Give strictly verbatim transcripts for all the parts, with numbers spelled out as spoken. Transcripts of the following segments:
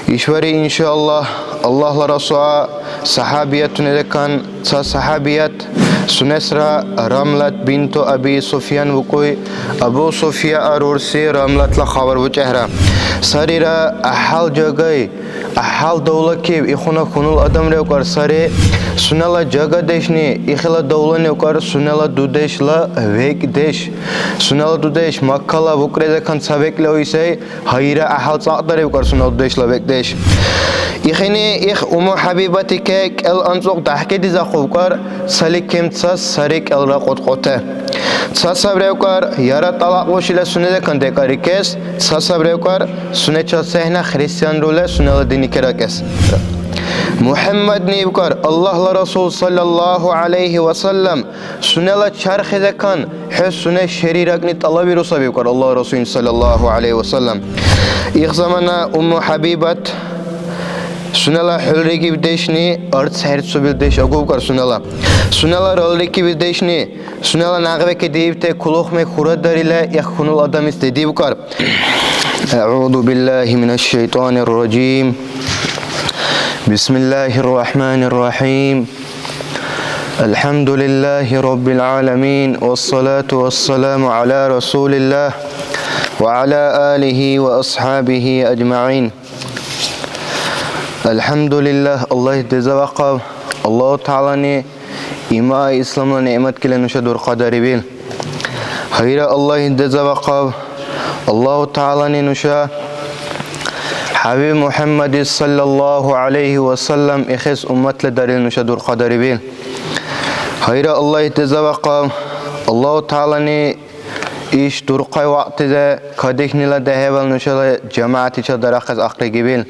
ИшбархӀи, иншааллагь, Аллагьла Расула сахабиятуни декан ца сахабият, сунесра Рамлат бинту Аби Суфьян вукӀуй. Абу Суфья арурси Рамлатла хабар бучӀехӀра. Сарира гӀяхӀял жагай, гӀяхӀял давлакиб ихуна хьунул адам ревкӀар сари. Сунела жагадешни ихила давла невкӀар сунела дудешла векӀдеш. Сунела дудеш Маккала букӀрезекан ца бекӀла уй сай. Гьайра, гӀяхӀял цӀакьдаревкӀар сунела дудешла бекӀдеш. Ихини их Умму ХӀябибатике кӀел анцӀукь дяхӀкедизахъувкӀар, цали кемцас сари кӀелра кьутӀкьути. Ца сабревкӀар, яра тӀалакьлушила сунезекан декӀарикес, ца сабревкӀар, сунечил сехӀна христианрули сунела дини керакӀес. МухӀяммадни ибкӀар, Аллагьла Расул, саллаллаху гӀялайхи ва саллям, сунела чархизекан, хӀу сунес шери ракӀни тӀалабиру саби, ибкӀар Аллагьла Расул, саллаллаху гӀялайхи ва саллям. Их замана Умму ХӀябибат сунела хӀулрикибдешни арц хӀерцубилдеш агубкӀар сунела. Сунела ралрикибилдешни, сунела някъбеке диибти кулухме хурадарила их хьунул адамис дедибкӀар. أعوذ بالله من الشيطان الرجيم. بسم الله الرحمن الرحيم. الحمد لله رب العالمين، والصلاة والسلام على رسول الله وعلى آله وأصحابه أجمعين. الحمد لله, Аллагь дезавахъав, Аллагьу ТагӀялани има исламла нигӀматкила нуша дурхъадарибил. Гьайра, Аллагь дезавахъав, Аллагьу ТагӀялани нуша ХӀябиб МухӀяммадис, саллаллаху гӀялайхи ва саллям, ихес умматла дарил нуша дурхъадарибил. Гьайра, Аллагь дезавахъав, Аллагьу ТагӀялани иш дурхъай вакьтизе кадихьнила дехӀебал нушала жамагӀятичил дарахъес ахъригибил.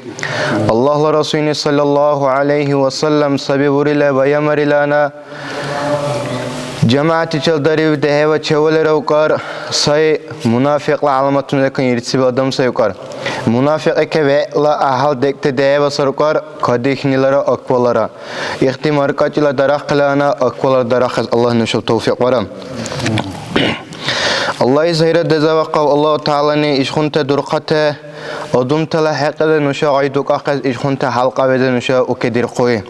Аллагьла Расулни, саллаллаху гӀялайхи ва саллям, саби бурила баямарилана, жамагӀятичил дарив дехӀева чевалера укар сай, мунафикьла гӀяламатуназекан ирцибил адам сай укар. Мунафикьике вегӀла гӀяхӀял декӀти дехӀева сар укар, кадихьнилара аквалара. Ихти маркӀачила дарахъилана аквалара дарахъес Аллагь нушаб тавфикь бара. Аллагьис гъира дезавахъав, Аллагьу ТагӀялани ишгъунти дурхъати адамтала хӀекьлизи нуша гъайдукӀахъес, ишгъунти хӀялкьавизи нуша укедирхъули.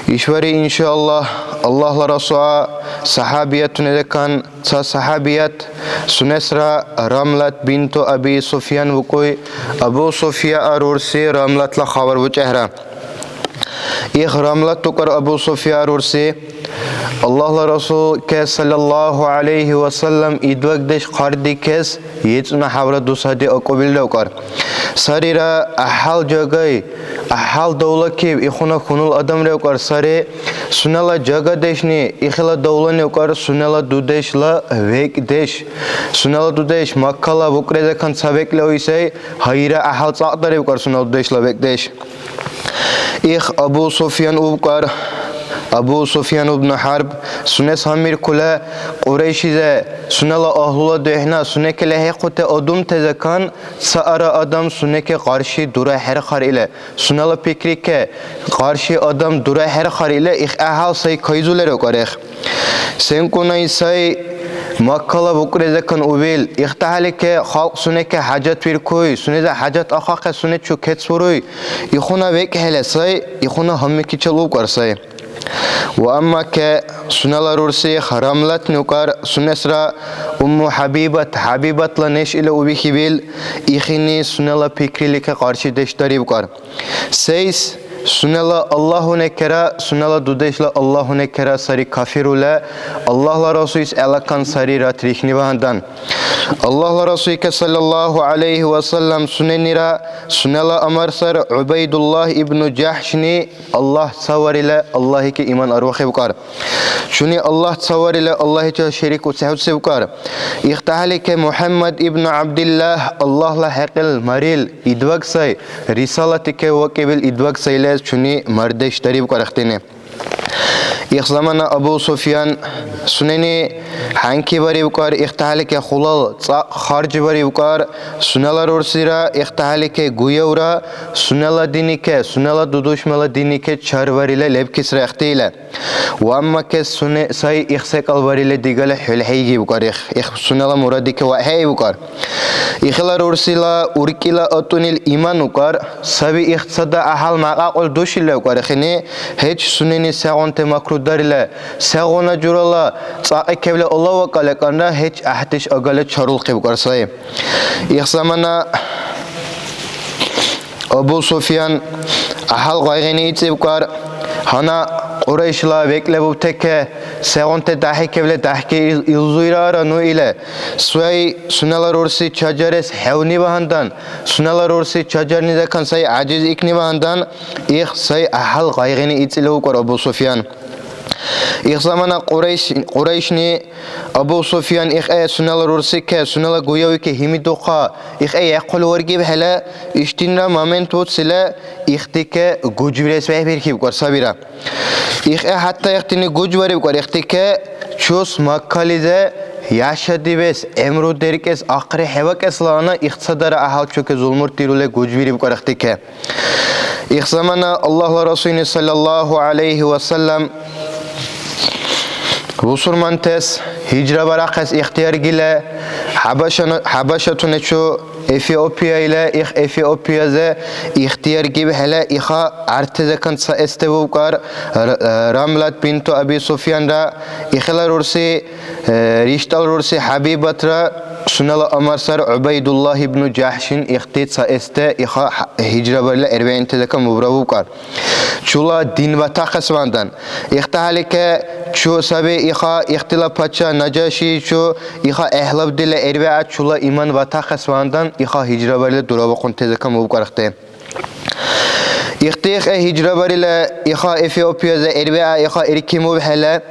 ИшбархӀи, иншааллагь, Аллагьла Расула сахабиятуни декан ца сахабият, сунесра Рамлат бинту Аби Суфьян вукӀуй. Абу Суфья арурси Рамлатла хабар бучӀехӀра. Их Рамлат укар Абу Суфья арурси, Аллагьла Расулке, саллаллаху гӀялайхи ва саллям, идвагдеш хъардикес ецӀну хӀябра дус гьади акӀубил левкӀар. Сарира гӀяхӀял жагай, гӀяхӀял давлакиб ихуна хьунул адам ревкӀар сари. Сунела жагадешни ихила давла невкӀар сунела дудешла векӀдеш. Сунела дудеш Маккала букӀрезекан ца бекӀла уй сай, гьайра гӀяхӀял цӀакьдаревкӀар сунела дудешла векӀдеш. Их Абу Суфьян убкӀар. Абу Суфьян ибну ХӀярб сунес гьанбиркула Кьурайшизе, сунела агьлула духӀна сунеке лехӀихъути адамтазекан ца ара адам сунеке къарши дурахӀерхъар или. Сунела пикрике къарши адам дурахӀерхъар или, их гӀяхӀял сай кайзулира укарех. СенкӀунай сай Маккала букӀрезекан убил, ихтахӀелике халкь сунеке хӀяжатвиркуй, сунеза хӀяжат ахъахъес сунечу кецбуруй, ихуна векӀхӀеле сай, ихуна гьанбикичил убкӀар сай. Ва амма ке сунела рурси Рамлатни укар, сунесра Умму ХӀябибат, ХӀябибатла неш или убихьибил, ихини сунела пикрилике къаршидеш дарибкӀар. Сейс? Сунела Аллагьунекера, сунела дудешла Аллагьунекера сари кафирула, Аллагьла Расулис гӀелакан сари ратрихни багьандан. Аллагьла Расулике, саллаллаху гӀялайхи ва саллям, суненира сунела амар сар ГӀубайдуллагь ибну Жахшни Аллагь ца варила, Аллагьике иман арвахибкӀар. Чуни Аллагь ца варила, Аллагьичил шерик уцехӀуцибкӀар. ИхтахӀелике МухӀяммад ибну ГӀябдиллагь Аллагьла хӀекьил марил идваг сай, рисалатике вакӀибил идваг сай лез чуни мардеш дарибкӀар ихтини. Их замана Абу Суфьян сунени хӀянки баривкӀар, ихтахӀелике хулал цӀакь харжбарибкӀар, сунела рурсира, ихтахӀелике гуявра, сунела динике, сунела дудушмала динике чарварили лебкисра ихтила. Ва аммаке суне сай их секӀал барили дигали хӀулхӀейгибкӀар, их, их сунела мурадике вахӀейвкӀар. Ихила рурсила уркӀила атӀунил иман укӀар, саби ихцада гӀяхӀял макьакьул души левкӀар, ихини гьеч сунени сегъунти макрударила, сегъуна журала цӀакьи кевли алавакӀалекӀанра гьеч гӀяхӀдеш агали чарулхъивкӀар сай. Их замана Абу Суфьян гӀяхӀял гъайгъини ицӀивкӀар, гьанна Кьурайшла бекӀ лебубтеке, сегъунти дяхӀи кевли дяхӀки ил-, илзуйрара ну или. Сай сунела рурси чаржарес хӀевни багьандан, сунела рурси чаржарни закан сай гӀяжиз икни багьандан, их сай гӀяхӀял гъайгъини ицӀили укӀар Абу Суфьян. Их замана Кьурайш-, Кьурайшни Абу Суфьян ихӀе сунела рурсике, сунела гуявике гьимидухъа, ихӀе яхъули варгибхӀела, ишдинра момент буцила, ихтике гужбирес бехӀбирхьибкӀар сабира. ИхӀе хӀятта ихтини гужбарибкӀар ихтике, чус Маккализе яшадибес, гӀямру деркӀес, ахъри хӀебакӀесла гьанна ихцадара гӀяхӀял чуке зулмурт дирули гужбирибкӀар ихтике. Их замана Аллагьла Расулни саллаллаху гӀялайхи ва саллям бусурмантес гьижра барахъес ихтияр гила, ХӀябашана-, ХӀябашатуначу Эфиопия ила, их Эфиопиязе ихтияр гибхӀела, иха гӀяртизакан цаэсте вукӀар Р-, Рамлат бинту Аби Суфьянра, ихила рурси, э, риштӀал рурси ХӀябибатра, сунела амар сар ГӀубайдуллагь ибну Жахшин ихти цаэсте иха гьижра барила эрвеинтизакан мубра вукӀар. Чула дин ватахъес вандан. ИхтахӀелике чу саби иха ихтила пача Нажаши чу иха гӀехӀлаб дила эрвеа чула иман ватахъес вандан иха гьижра барила дуравухъунтезакан мубкӀарахъути. Ихти ихӀе гьижра барила иха Эфиопиязе эрвеа иха иркимубхӀела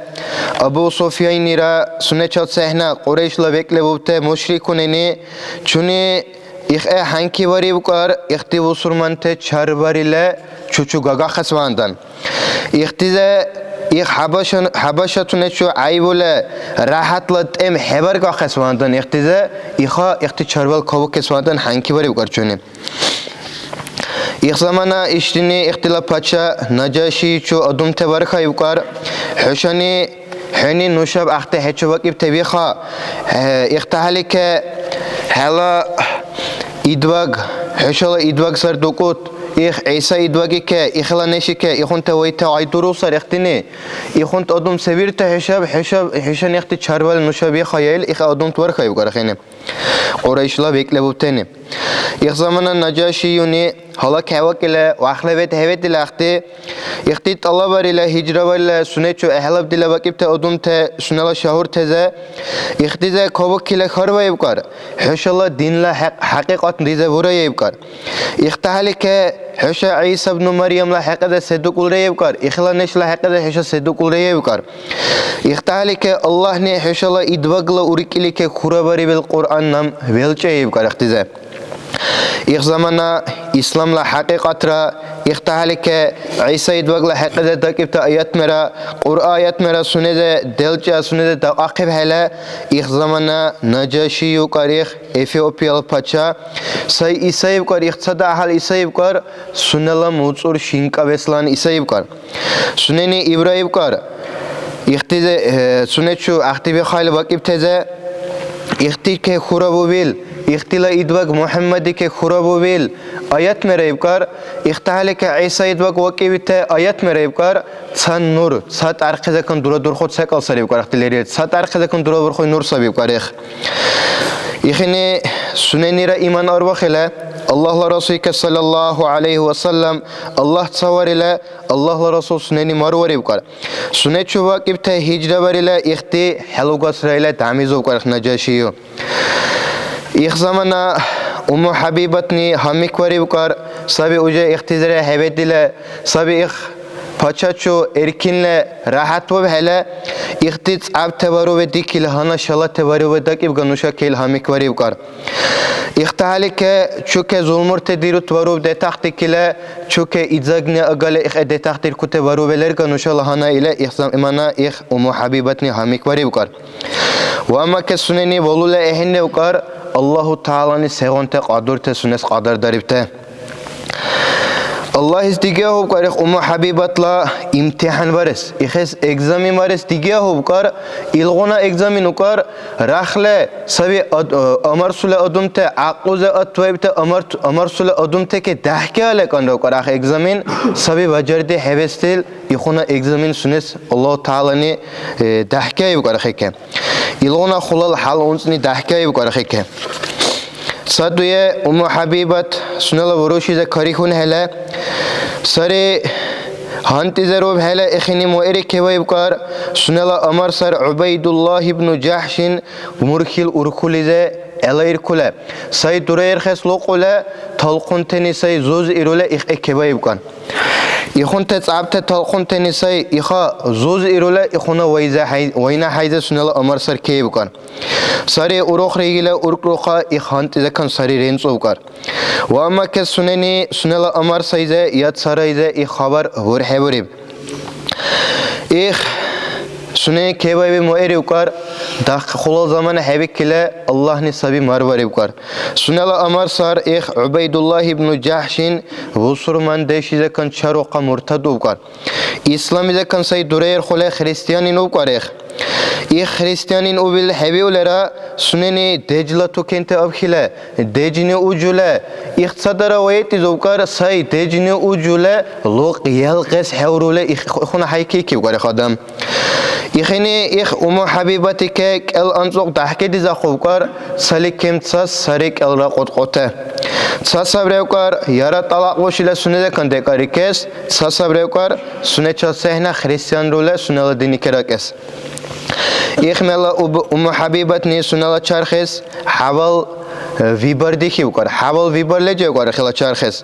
Абу Суфьяйнира сунечал цехӀна Кьурайшла бекӀ лебубти мушрикунани чуни ихӀе хӀянки барибкӀар, ихти бусурманти чарбарила чучи гагахъес вандан. Ихтизе их хӀябашан-, хӀябашатуначу гӀяйбула ряхӀятла тӀем хӀебаргахъес вандан, ихтизе иха ихти чарбал кавукес вандан хӀянки барибкӀар чуни. Их замана ишдини ихтила пача Нажашийчу адамти бархаибкӀар, хӀушани ХӀуни нушаб ахъти хӀечу вакӀибти виха. Э, ихтахӀелике хӀела идваг, хӀушала идваг сар дукӀут. Их ГӀиса идвагике, ихила нешике, ихунти вайти гъайдурул сар ихтини. Ихунти адам се вирти хӀушаб, хӀушаб, хӀушани ихти чарвали нушаб виха, яил их адамти вархаибкӀар хӀуни. Кьурайшла бекӀ лебубтани. Их замана Нажашиюни гьалак хӀевакӀили, вахла вед хӀеведили ахъти. Ихти тӀалабарила, гьижраварила, сунечу гӀехӀелаб дила вакӀибти адамти сунела шагьуртази. Ихтизи кавакили хьарбаибкӀар, хӀушала динла хӀякь-, хӀякьикьат дизи бураибкӀар. ИхтахӀелике хӀуша ГӀиса ибну Марьямла хӀекьизи се дукӀулраибкӀар, ихила нешла хӀекьизи хӀуша се дукӀулраибкӀар. ИхтахӀелике Аллагьни хӀушала идвагла уркӀилике хурабарибил Кьуръан нам велчӀеибкӀар ихтизи. Их замана исламла хӀякьикьатра ихтахӀелике ГӀиса идвагла хӀекьизи дакӀибти аятмера, Кьуръа аятмера сунези делчӀа, сунези дакьахъибхӀела, их замана Нажашиюкар их Эфиопияла пача сай исаибкӀар, ихцад гӀяхӀял исаибкӀар, сунела муцӀур шинкӀабеслан исаибкӀар. Сунени ибраибкӀар, ихтизи, э, сунечу ахтибихъайли вакӀибтезе, ихтике хурабубил, ихтила идваг МухӀяммадике хурабубил аят мераибкӀар, ихтахӀелике ГӀиса идваг вакӀибите аят мераибкӀар, ца нур, ца тӀярхъизакан дурадурхъу секӀал сарибкӀар, ихти лерил, ца тӀярхъизакан дурабурхъуй нур сабибкӀар их. Ихини суненира иман арбахъила, Аллагьла Расулка саллаллаху гӀялайхи ва саллям, Аллагь ца варила, Аллагьла Расул сунени марварибкӀар. Сунечу вакӀибти гьижраварила ихти хӀялугасраила тямизувкӀар Нажашию. Их замана Умму ХӀябибатни гьамикварибкӀар, саби уже ихтизира хӀебедила, саби их пачачу эркинла ряхӀятвубхӀела, ихти цӀябте варуве дикили гьанна шалате варуве дакӀибга нуша кел гьамикварибкӀар. ИхтахӀелике чуке зулмурте дирут варуб детахъдикила, чуке идзагни агала ихъе детахъдиркуте варубе лерга нушала гьанна ила их замана их Умму ХӀябибатни гьамикварибкӀар. Ва аммаке сунени валули ахӀенри укӀар, Аллагьу ТагӀялани сегъунти кьадурти сунес кьадардарибти. Аллагьис дигехӀубкӀар их Умму ХӀябибатла имтихӀянварес, ихес экзаменварес дигехӀубкӀар, илгъуна экзамен укӀар, рахли саби ад-, амарсули адамти, гӀякьлузи атваибти амар-, амарсули адамтеке дяхӀкиалакӀанра укӀар, ах экзамен саби бажарди хӀебестил, ихуна экзамен сунес Аллагьу ТагӀялани, э, дяхӀкиаибкӀар ихике. Илгъуна хулал хӀял унцни дяхӀкаибкӀар ихике. Ца дуе Умму ХӀябибат сунела урушизе карихьунхӀела, сари гьанкӀизарубхӀела ихини муэри кеваибкӀар, сунела амар сар ГӀубайдуллагь ибну ЖахӀшин мурхьил урхьулизе гӀелаиркула, сай дураерхес лукӀула, талхъунтани сай зуз ирула ихъе кеваибкӀан. Ихунти цӀябти талхъунтани сай, иха зуз ирула ихуна вайза хӀяй-, вайна хӀяйза сунела амар сар кеибкӀан. Сари урухригила уркӀруха их гьанкӀизакан сари ренцӀубкӀар. Ва аммаке сунени сунела амар сайзе я царайзе их хабар урхӀебуриб. Их сунени кеваиби муэривкӀар, дахъи хулал замана хӀебикили, Аллагьни саби марварибкӀар. Сунела амар сар их ГӀубайдуллагь ибну ЖахӀшин бусурмандешизакан чарухъа муртадубкӀар. Исламизакан сай дураерхули христианин убкӀар их. Их христианин убил хӀебиулира, сунени дежла тукенти абхьили, дежни ужули, ихцадара вайтӀизубкӀар сай дежни ужули лукъ ялкьес хӀеврули их-, ихуна хӀяйкикибкӀар их адам. Ихини их Умму ХӀябибатике кӀел анцӀукь дяхӀкедизахъубкӀар, цали кемцас сари кӀелра кьутӀкьути. Ца сабревкӀар, яра тӀалакьбушила сунезакан декӀарикес, ца сабревкӀар, сунечил сехӀна христианрули сунела дини керакӀес. Их мела уб-, Умму ХӀябибатни сунела чархес хӀябал, э, вибар дихьивкӀар, хӀябал вибар лечевкӀар хила чархес.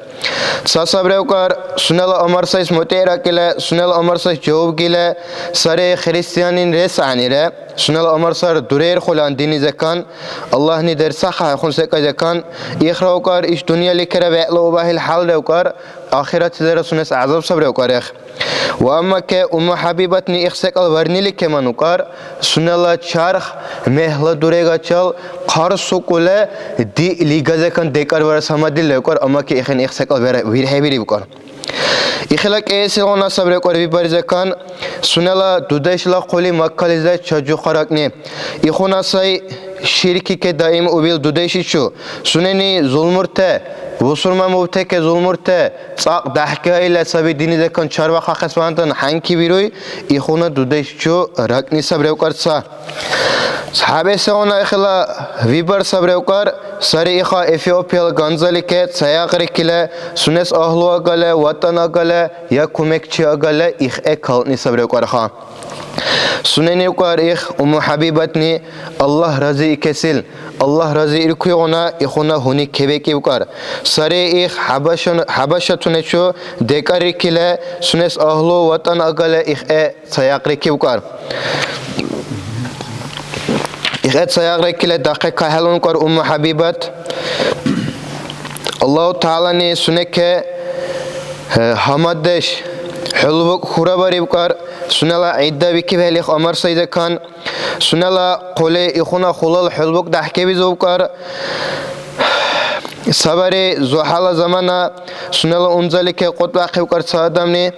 Ца сабревкӀар, сунела амар сайс мутӀигӀракӀила, сунела амар сайс жаваб гила, сари христианин рес гӀягӀнира, сунела амар сар дурерхулан динизакан, Аллагьни дерцахъахӀехъун секӀайзакан, ихравкӀар иш дунъяликира вегӀла убяхӀил хӀял ревкӀар, ахиратизира сунес гӀязаб сабревкӀар их. Ва аммаке Умму ХӀябибатни их секӀал варнили кеман укӀар, сунела чарх мегьла дурегачал хъарсукӀули диъ лигазакан декӀарварес гьамадли левкӀар, аммаке ихини их секӀал вера-, вирхӀебирибкӀар. Ихила кӀиэсилгъуна сабревкӀар вибаризакан, сунела дудешла хъули Маккализир чачухъаракӀни. Ихуна сай ширкике даим убил дудешичу. Сунени зулмурте, бусурман мубтеке зулмурте, цӀакь дяхӀкаила саби динизакан чарвахъахъес вантан хӀянки бируй, ихуна дудешчу ракӀни сабревкӀар ца. ХӀябэсигъуна ихила вибар сабревкӀар, сари иха Эфиопияла ганзалике ца якьрикила, сунес агьлу агала, ватӀан агала, я кумекчи агала ихӀе калтни сабревкӀарха. Суненивкар их Умму ХӀябибатни, Аллагь разиикесил, Аллагь разииркуйгъуна ихуна гьуни кебекӀивкар. Сари их ХӀябаша-, ХӀябашатуначу декӀаррикила, сунес агьлу ватӀан агала ихӀе цаякьрикивкар. ИхӀе цаякьрикила дахъе кахӀелункар Умму ХӀябибат. Аллагьу ТагӀялани сунеке, э, гьамаддеш, хӀулбукӀ хурабарибкар, сунела гӀидда бикибхӀели их амар сайзакан, сунела хъули ихуна хулал хӀулбукӀ дяхӀкебизувкар, сабари зухӀяла замана сунела унзали кекъутбяхъивкар ца адамни,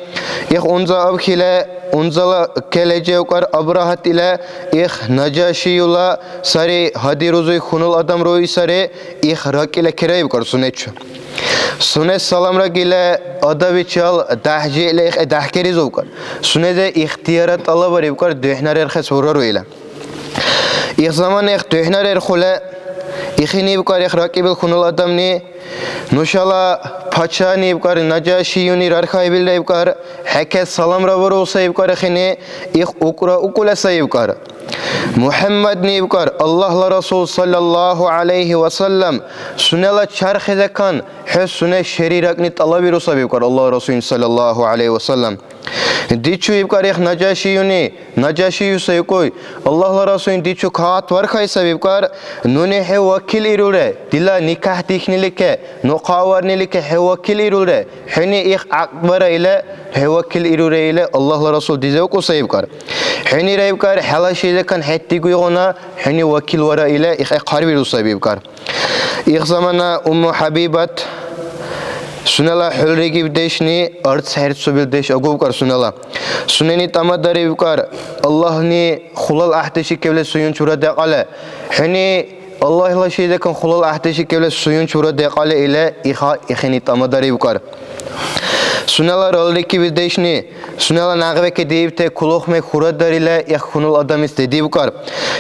их унза абхьила, унзала келеджевкар Абрагьат ила, их Наджашиюла сари, гьади рузуй хьунул адам руи сари, их ракӀила кераибкар сунечу. Сунес саламра гила адавичал дяхӀ-жиъла ихъе дяхӀкеризувкар. Сунезе ихтияра тӀалабарибкар духӀнарерхес бурару ила. Их замана их духӀнарерхула, ихини ибкар их ракӀибил хьунул адамни, нушала пачани ибкар, Наджашиюни рархаибилра ибкар, хӀекес саламра варулса ибкар ихини, их укра укула сай ибкар. МухӀяммадни ибкар, Аллагьла Расул саллаллаху гӀялайхи ва саллям, сунела чархизакан, хӀу сунес шери ракӀни тӀалабиру сабибкар Аллагьла Расул саллаллаху гӀялайхи ва саллям. Дичу ибкар их Наджашиюни, Наджашию сайкӀуй, Аллагьла Расулни дичу кагъат вархай сабибкар, нуни хӀу вакил ирулре, дила никяхӀ дихьнилике, ну хъа аварнилике хӀу вакил ирулре, хӀуни их гӀякьбара или, хӀу вакил ирулре или, Аллагьла Расул дизевкӀу сайибкар. ХӀунира ибкар, хӀела шилизакан хӀед дигуйгъуна, хӀуни вакил вара или, их хъарбиру сабибкар. Их замана Умму ХӀябибат сунела хӀулрикибдешни арц хӀерцубилдеш агубкар сунела. Сунени тӀамадарибкар, Аллагьни хулал гӀяхӀдешикевли суюнчура декьале. ХӀуни Аллагьла шайзакан хулал гӀяхӀдешикевли суюнчура декьале или иха ихини тӀамадарибкар. Сунела ралрикибдешни, сунела някъбеке диибти кулухме хурадарила, их хьунул адамис дедибкар.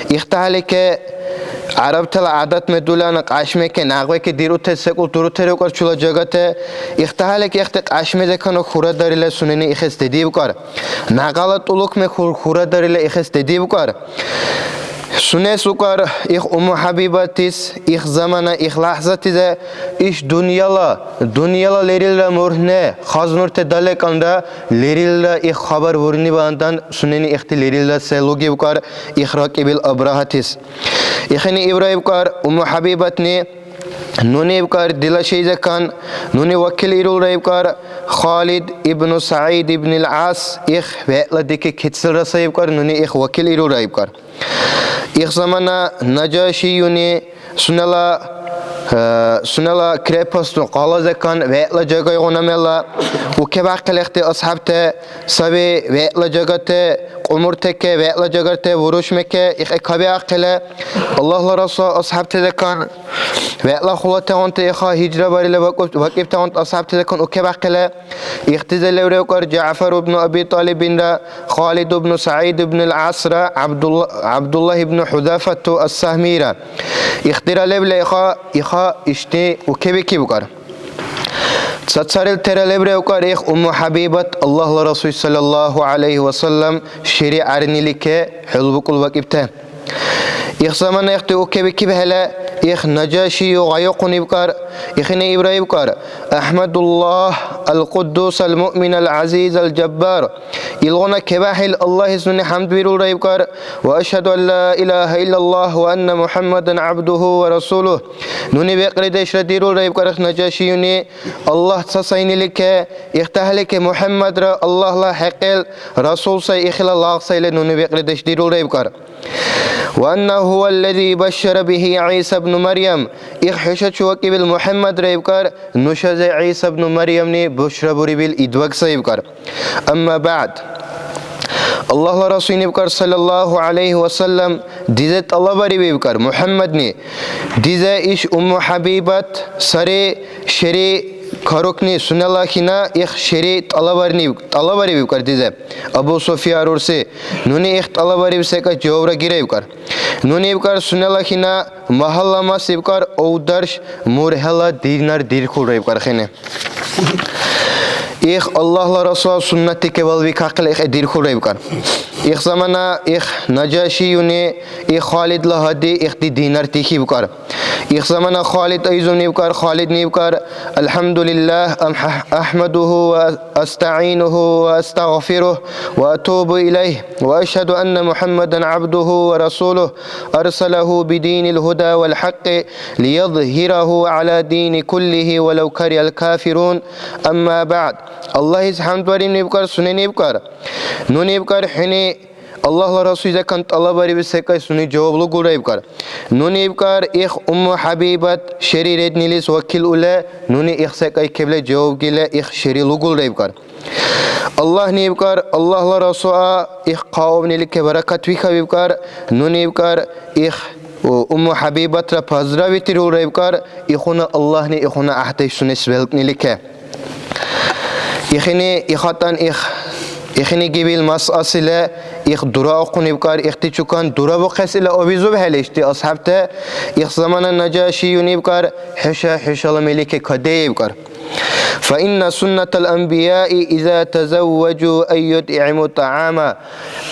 ИхтахӀелике гӀярабтала гӀядат медулана кьяшмеке някъбеке дирути секӀул дурутери укар чула жагати. ИхтахӀелике ихти кьяшмезекану хурадарила сунени ихес дедибкар. Някъала тӀулукме хур-, хурадарила ихес дедибкар. Сунес укар их Умму ХӀябибатис, их замана, их лягӀзатизе, иш дунъяла, дунъяла лерилра мургьне, хазнурте далекӀанра, лерилра их хабар бурни багьандан, сунени ихти лерилра се лугивкар их ракӀибил Абрагьатис. Ихини ибра ибкар Умму ХӀябибатни, нуни ибкар дила шайзакан, нуни вакил ирулра ибкар Халид ибну СагӀид ибнил ГӀяс, их вегӀла дики кицилра сай ибкар, нуни их вакил ирулра ибкар. Их замана Наджашиюни сунела, э, сунела крепосту къалазекан вегӀла жагайгъуна мела укебяхъили ихти асхӀябти саби, вегӀла жагати кьумуртеке, вегӀла жагати вурушмеке ихъе кабиахъили, Аллагьла Расул асхӀябтизекан вегӀла хулатегъунти иха гьижра барили вакӀиб-, вакӀибтегъунти асхӀябтизекан укебяхъили, ихтизе левревкӀар ЖагӀфар ибну Аби ТӀалибинра, Халид ибну СагӀид ибнул ГӀясра, ГӀябдулла-, ГӀябдулла ибну ХӀузафату ас-Сагьмира. Ихтира левли иха, иха ишди укебикибкӀар. Цацарил тера левревкӀар их Умму ХӀябибат, Аллагьла Расул саллаллаху гӀялайхи ва саллям шери гӀярнилике хӀулбукӀул вакӀибте. Их замана ихти укебикибхӀели, их Наджашию гъайухъунибкӀар, ихини ибра ибкӀар, АхӀмадуллагь, ал-Кьуддус, ал-Муъмин, ал-ГӀязиз, ал-Жаббар. Илгъуна кебяхӀил Аллагьис нуни хӀямдбирулра ибкӀар, ва ашгьаду ан ла илагьа иллаллагь ва анна МухӀяммадан гӀябдугьу ва расулугь. Нуни бекьридешра дирулра ибкӀар их Наджашиюни, Аллагь ца сайнилике, ихтахӀелике МухӀяммадра Аллагьла хӀекьел Расул сай, ихила лагъ сайли нуни бекьридеш дирулра ибкӀар. وأنه هو الذي بشر به عيسى ابن مريم. Их хӀушачи вакӀибил МухӀяммадра ибкӀар, нушази ГӀиса ибну Марьямни бушра бурибил идваг сай ибкӀар. Амма баъд. Аллагьла Расулни ибкӀар, саллаллаху гӀялайхи ва саллям, дизе тӀалабариб ибкӀар МухӀяммадни, дизе иш Умму ХӀябибат сари шери карукни сунела хина, их шери тӀалабарни, тӀалабариб ибкӀар дизе. Абу Суфья рурси, нуни их тӀалабариб секӀай жавабра гира ибкӀар. Нуни ибкӀар сунела хина, магьалла мас ибкӀар овдарш мургьала динар дирхулра ибкӀар хини. Их Аллагьла Расул суннатти кевал викахъили их дирхулра ибкӀар. Их замана их Наджашиюни, их Халидла гьади, ихди динар дихибкӀар. Их замана Халид айзурни ибкӀар, Халидни ибкӀар, الحمد لله، أم-، أحمده وأستعينه وأستغفره وأتوب إليه، وأشهد أن محمدا عبده ورسوله، أرسله بدين الهدى والحق ليظهره على الدين كله ولو كره الكافرون. أما بعد. Аллагьис хӀямдбариб ибкӀар, сунени ибкӀар. Нуни ибкӀар хӀуни Аллагьла Расул закан тӀалабариб секӀай сунени жаваб лугулра ибкӀар. Нуни ибкӀар, их Умму ХӀябибат шери реднилис вакил ули, нуни их секӀай кебла жаваб гила, их шери лугулра ибкӀар. Аллагьни ибкӀар, Аллагьла Расула их кьавмнилике баракат вихаб ибкӀар, нуни ибкӀар, их Умму ХӀябибатра поздравитирулра ибкӀар, ихуна Аллагьни ихуна гӀяхӀдеш сунес белкӀнилике. Ихини ихатӀан их, ихини гибил мас асила, их дураухъун ибкӀар, ихти чукан дурабухъес ила обизубхӀели ишди асхӀябти, их замана Наджашиюн ибкӀар, хӀуша хӀушала мелике кадея ибкӀар. فإن سنة الأنبياء إذا تزوجوا أن يطعموا الطعام.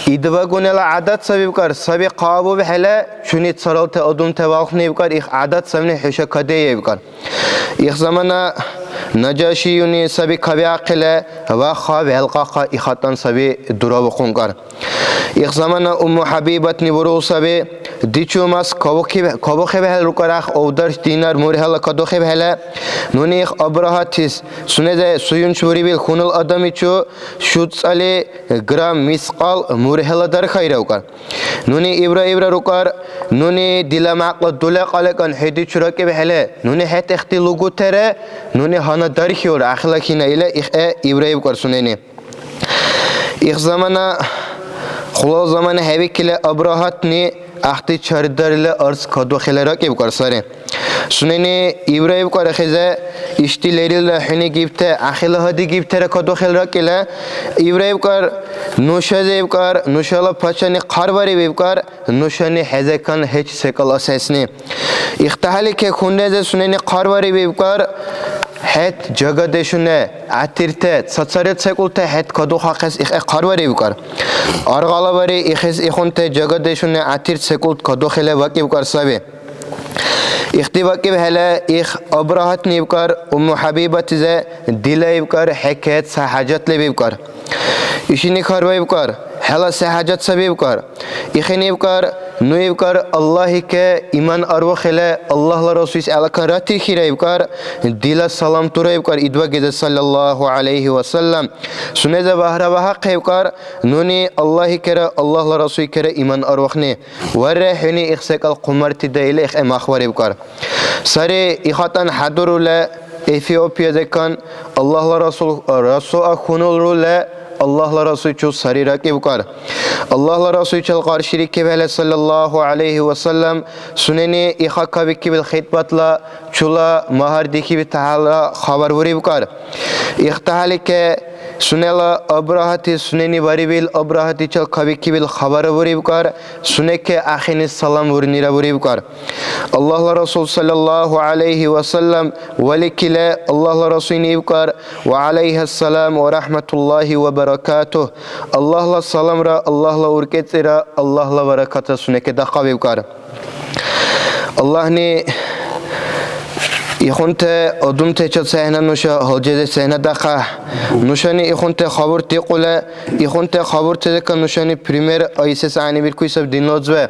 Идбагунала гӀядат сабибкӀар, саби кабубхӀела, чуни царалти адамти валхъни ибкӀар, их гӀядат сабни хӀуша кадея ибкӀар. Их замана Нажашиюни саби кабиахъили ва хъа велкъахъа ихатӀан саби дуравухъункӀар. Их замана Умму ХӀябибатни бурул саби, дичу мас кабухъи-, кабухъибхӀел рукӀарахъ овдарш динар мургьала кадухъибхӀели, нуни их Абрагьатис, сунеза суюнч бурибил хьунул адамичу шуцӀали грамм мискьал мургьала дархайраукӀар. Нуни ибра-ибра рукӀар, нуни дила мякьла дулекъалекӀан хӀу дичу ракӀибхӀели, нуни хӀед ихти лугутера, нуни гьанна дархиур, ахила хина ила ихӀе ибра ибкӀар сунени. Их замана, хулал замана хӀебикили Абрагьатни ахти чардарили арц кадухъили ракӀибкӀар сари. Сунени ибра ибкӀар хӀезе, ишди лерилра хӀуни гибти, ахила гьади гибтира кадухъили ракӀила. Ибра ибкӀар, нушази ибкӀар, нушала пачани хъарбариб ибкӀар, нушани хӀезекан гьеч секӀал асесни. ИхтахӀели ке хунрезе сунени хъарбариб ибкӀар, хӀед жагадешуне гӀятирте, цацарет секӀулте хӀед кадухахъес ихӀе хъарбариб ибкӀар. Аргъалабари ихис ихунте жагадешуне гӀятирт секӀулт кадухъили вакӀибкӀар саби. Ихти вакӀибхӀели, их Абрагьатни ибкӀар, Умму ХӀябибатизе, дила ибкӀар, хӀекет ца хӀяжат леб ибкӀар. Ишини хьарбаибкӀар, хӀела се хӀяжат саби ибкӀар. Ихини ибкӀар, ну ибкӀар, Аллагьике иман арвахъили, Аллагьла Расулис гӀелакан ратирхира ибкӀар, дила салам тура ибкӀар, идбагизе саллаллаху гӀялайхи ва саллям. Сунеза багьра багьахъи ибкӀар, нуни Аллагьикера, Аллагьла Расуликера иман арвахъни. Варра, хӀуни их секӀал хъумартида или ихӀе махбар ибкӀар. Сари ихатӀан хӀядурули, Эфиопия декан Аллагьла Расул, Расуа хьунулрули, Аллагьла Расулчу сари ракӀибкӀар. Аллагьла Расулчил къарширикибхӀели, саллаллаху гӀялайхи ва саллям, сунени иха кабикибил хитӀбатла чула магьар дихьиб тахӀялра хабар бурибкӀар. ИхтахӀелике, сунела Абрагьати сунени барибил Абрагьатичил кабикибил хабар бурибкӀар, сунеке ахини салам бурнира бурибкӀар. Аллагьла Расул саллаллаху гӀялайхи ва саллям валикили, Аллагьла Расулни ибкӀар, ва гӀялайхассалам ва рахӀматуллахи ва баракатугь. Аллагьла саламра, Аллагьла уркӀецӀира, Аллагьла баракатра сунеке дахъаб ибкӀар. Аллагьни ихунте одумтечил цехӀна нуша гьалжезе цехӀна дахъа. Нушани ихунте хабурти кьула, ихунте хабуртезека нушани пример айсес гӀягӀнибиркули саб динлазибе.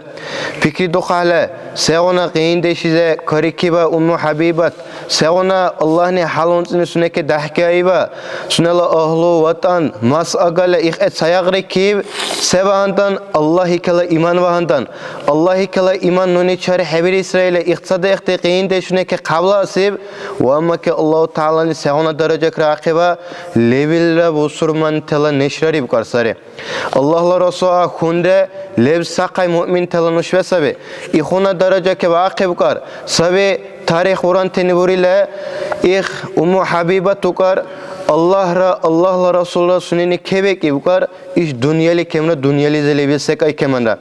ПикридухъахӀеле, сегъуна къиндешизе карикиба Умму ХӀябибат, сегъуна Аллагьни хӀялумцӀни сунеке дяхӀкаиба, сунела агьлу, ВатӀан, мас агала ихӀе цаягърикиб, се багьандан, Аллагьикала иман багьандан. Аллагьикала иман нуни чархӀебирисра или ихцадехъти къиндешуни кахъабласиб, ва аммаки Аллагьу ТагӀялани сегъуна даражакра ахъиба, лебилра бусурмантала нешра рибкӀар сари. Аллагьла Расула хьунре лебсахъай муъминтала нушбе саби. Ихуна даража кебаахъибкӀар саби, тарих бурантени бурила, их Умму ХӀябибат укӀар, Аллагьра, Аллагьла Расулра сунени кебекӀибкӀар, иш дунъяли кемра дунъялизи лебил секӀай кеманра.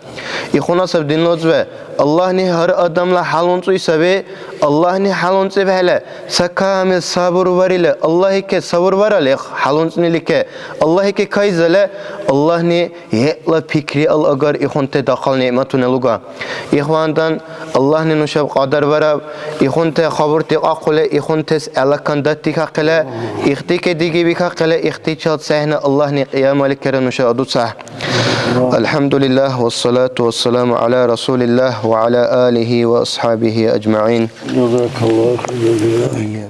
Ихуна саб динлозбе, Аллагьни гьар адамла хӀялумцӀуй саби, Аллагьни хӀялумцӀибхӀели, ца камил сабур варили, Аллагьике сабур варали, хӀялумцӀнилике, Аллагьике кайзали, Аллагьни гӀела пикриал агар ихунте дахъал нигӀматуни луга. Ихвандан, Аллагьни нушаб кьадарбараб, ихунте хабурти кьакьули, ихунтес гӀелакан датдикахъили, ихтике диги бикахъили, ихтичал цехӀна Аллагьни кьиямаликера нуша адуцахӀ. الحمد لله والصلاة والسلام على رسول الله وعلى آله وأصحابه أجمعين. جزاك الله خيرا.